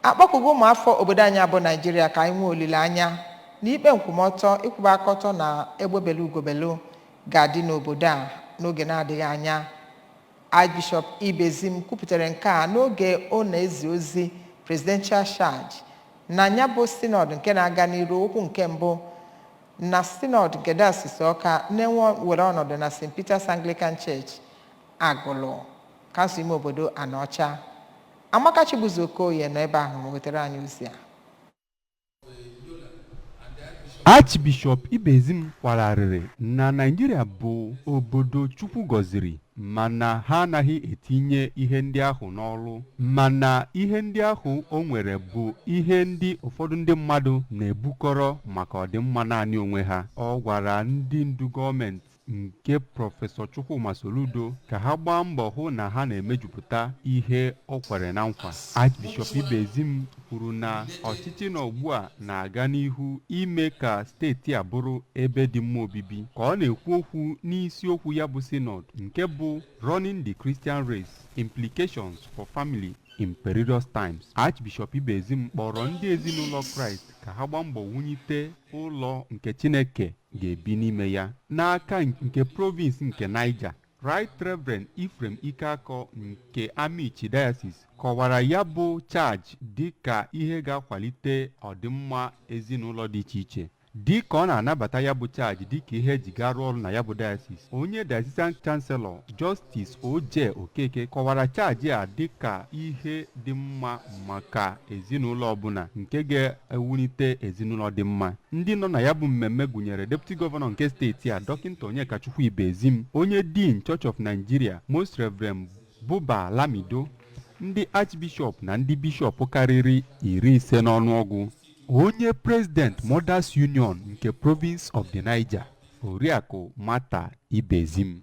Akpọkugo ụmụafọ obodo anyị abụ Naijiria ka anyị nwee olileanya na ikpe nkwụmọtọ, ịkwụba aka ọtọ na egbebelu ugobelu ga-adị n'obodo a n'oge na-adịghị anya. Archbishop Ibezim kwupụtara nke a n'oge ọ na-ezi ozi Presidential Charge na ya bụ synod nke na-aga n'iru ụkwụ nke mbụ na synod nke Diocese Ọka na-enwe were ọnọdụ na St. Peter's Anglican Church, Agụlụ, kansụl ime obodo Anaọcha. Amaka Chibuzo Okoye nọ ebe ahụ ma wetara anyị ozi a. Archbishop Ibezim kwararịrị na Naịjirịa bụ obodo Chukwu gọziri, mana ha anaghị etinye ihe ndị ahụ n'ọrụ, mana ihe ndị ahụ o nwere bụ ihe ndị ụfọdụ ndị mmadụ na-ebukọrọ maka ọdịmma naanị onwe ha. Ọ gwara ndị ndu gọọmenti nke Prọfesọ Chukwuma Soludo ka ha gbaa mbọ hụ na ha na-emejupụta ihe o kwere na nkwa. Archbishop Ibezim kwuru na ọchịchị nọ ugbu a na-aga n'ihu ime ka steeti a bụrụ ebe dị mma obibi. Ka ọ na-ekwu okwu n'isiokwu ya bụ synod nke bụ "Running the Christian Race: Implications for Family in Perilous Times", Archbishop Ibezim kpọrọ ndị ezinụlọ Kraịst ka ha gbaa mbọ wulite ụlọ nke Chineke ga-ebi n'ime ya. N'aka nke province nke Niger, Right Reverend Ephraim Ikeakọ nke Amichi Diocese kọwara ya bụ charge dị ka ihe ga-akwalite ọdịmma ezinụlọ dị iche iche. Dị ka ọ na-anabata ya bụ charge dịka ihe eji ga rụọ ọrụ na ya bụ diocese, onye Diocesan Chancellor, Justice Oje Okeke, kọwara charge a dịka ihe dị mma maka ezinụlọ ọbụla nke ga-ewulite ezinụlọ dị mma. Ndị nọ na ya bụ mmemme gụnyere Deputy Governor nke steeti a, Dọkịta Onyekachukwu Ibezim, onye Dean Church of Nigeria, Most Reverend Buba Lamido, ndị Archbishop na ndị bishọp karịrị 50 n'ọnụọgụ, onye President Mothers Union nke Province of the Niger, Oriakụ Martha Ibezim.